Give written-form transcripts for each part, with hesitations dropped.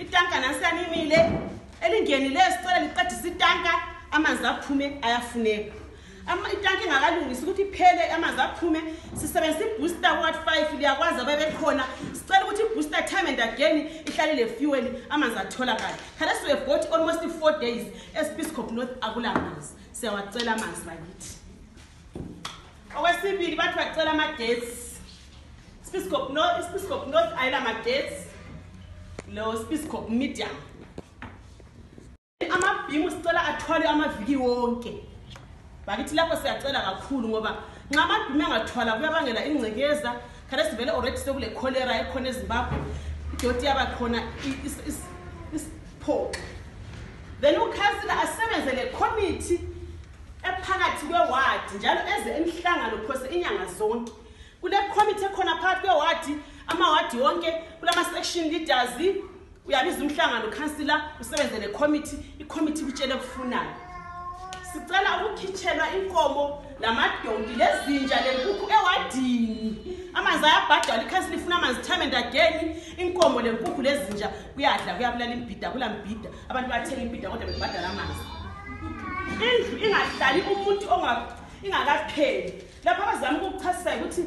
itanka nansanimile elingenile sicela liqedisa itanka amanzi aphume ayafuneka itanki ingakalungisi ukuthi iphele amanzi aphume sisebenzisa ibooster watt 5 liyakwazi abebekhona sicela ukuthi ibooster time and again ihlale le fuel amanzi atholakala khala we have got almost 4 days eSpeedskop North akulamanzi siyawacela amanzi bakithi okwesibili bathi bacela ama-gates Speedskop North ayila ma-gates lo Speedskop medium amabhimu sicela athwale amaviki wonke bakithi lapho siyacela kakhulu ngoba nxa amabhimu angathwala kuyabangela ingcekeza khala sivele already sekule cholera ekhona eZimbabwe idoti yabakhona isiphoqo then ukhansila asebenzele committee ephakathi kweward njalo eze emhlangano phose inyanga zonke kule committee ekhona phakathi kweward amaward wonke kulama section leaders uyabiza umhlangano councilor usebenzele committee icommittee kutshele kufunayo sicela ukukhitshelwa inkomo lamadonki lezinja lenkukhu ewadini amanzi ayabhadala icouncil ifuna amanzi time and again inkomo lenkukhu lezinja kuyadla kuyabulala imbida kulambida abantu bathenga imbida kodwa bebhadala amanzi indlu ingahlali umuntu ingakapheli lapho abazama ukuchasisa ukuthi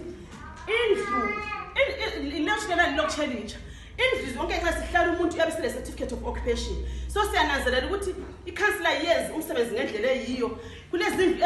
indlu national challenge indlu zonke nxa sihlala umuntu uyabisile certificate of occupation so siyananzelela ukuthi icouncilor yenze umsebenzi ngendlela eyiyo kulezindlu